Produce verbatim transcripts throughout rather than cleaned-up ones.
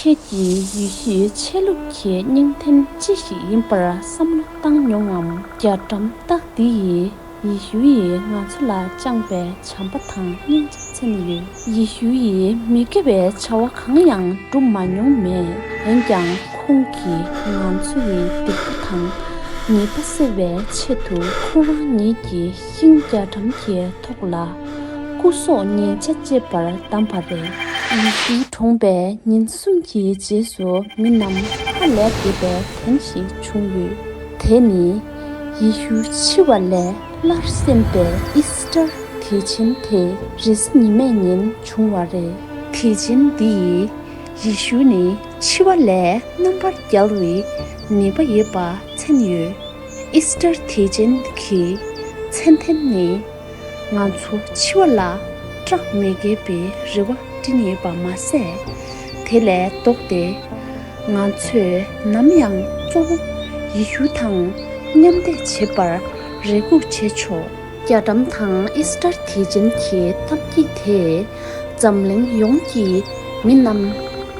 ཁྱེད་ཀྱིས་ཡེ་ཤུའི་ཆོས་ལུགས་ཀྱི་སྙིང་དོན་ཅི་ཞིག་ཡིན་པར་བསམ་བློ་བཏང་མྱོང་ངམ། རྒྱ་གྲམ་རྟགས་འདི་ཡིས་ཡེ་ཤུ་ཡིས་ང་ཚོ་ལ་བཅངས་པའི་བྱམས་པ་དང་སྙིང་རྗེ་མཚོན་ཡོད། ཡེ་ཤུ་ཡིས་མི་དགེ་བའི་བྱ་བ་གང་ཡང་བསྒྲུབས་མ་མྱོང་མེད། འོན་ཀྱང་ཁོང་གིས་ང་ཚོ་ཡི་སྡིག་པ་དང་ཉེས་པ་སེལ་བའི་ཆེད་དུ་ཁོ་རང་ཉིད་ཀྱི་ཤིང་རྒྱ་གྲམ་གྱི་ཐོག་ལ་སྐུ་སྲོག་ཉེས་ཆད་གཅོད་པར་བདམས་པ་རེད། ཡེ་ཤུ་གྲོངས་པའི་ཉིན་གསུམ་གྱི་རྗེས་སུ་མི་རྣམས་ཧ་ལས་དགོས་པའི་དོན་ཞིག་བྱུང་ཡོད། དེ་ནི་ཡེ་ཤུ་འཆི་བ་ལས་སླར་གསོན་པའི་ཨིས་ཊར་དུས་ཆེན་དེ་རེས་གཟའ་ཉི་མའི་ཉིན་བྱུང་བ་རེད། དུས་ཆེན་འདི་ཡིས་ཡེ་ཤུ་ནི་འཆི་བ་ལས་རྣམ་པར་རྒྱལ་བའི་ནུས་པ་ཡོད་པ་མཚོན་ཡོད། ཨིས་ཊར་དུས་ཆེན་གྱི་མཚོན་དོན་ནི། ང་ཚོ་འཆི་བ་ལ་སྐྲག་མི་དགོས་པའི་རེ་བ་བསྐྲུན་ཡོད་པ་མ་ཟད། དེ་ལས་ལྡོག་སྟེ། ང་ཚོས་ནམ་ཡང་གཙོ་བོ་ཡེ་ཤུ་དང་མཉམ་བསྡད་བྱེད་པར་རེ་སྒུག་བྱེད་ཆོག་རྒྱ་གྲམ་དང་ཨིས་ཊར་དུས་ཆེན་གྱི་གཏམ་རྒྱུད་དེས་འཛམ་གླིང་ཡོངས་ཀྱི་མི་རྣམས་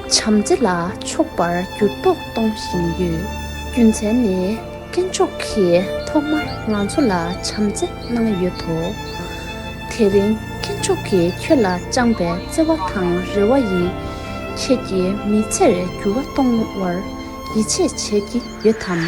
བྱམས་བརྩེ་ལ་ཕྱོགས་པར་འགྱུར་ལྡོག་གཏོང་བཞིན་ཡོད། རྒྱུ་མཚན་ནི། དཀོན་མཆོག་གིས་ཐོག་མར་ང་ཚོ་ལ་བྱམས་བརྩེ་གནང་ཡོད་དོ། དེ་རིང་དཀོན་མཆོག་གིས་ཁྱོད་ལ་བཅངས་པའི་བརྩེ་བ་དང་རེ་བ་ཡིས། ཁྱེད་ཀྱི་མི་ཚེར་འགྱུར་བ་གཏོང་བར་ཡིད་ཆེས་བྱེད་ཀྱི་ཡོད་དམ།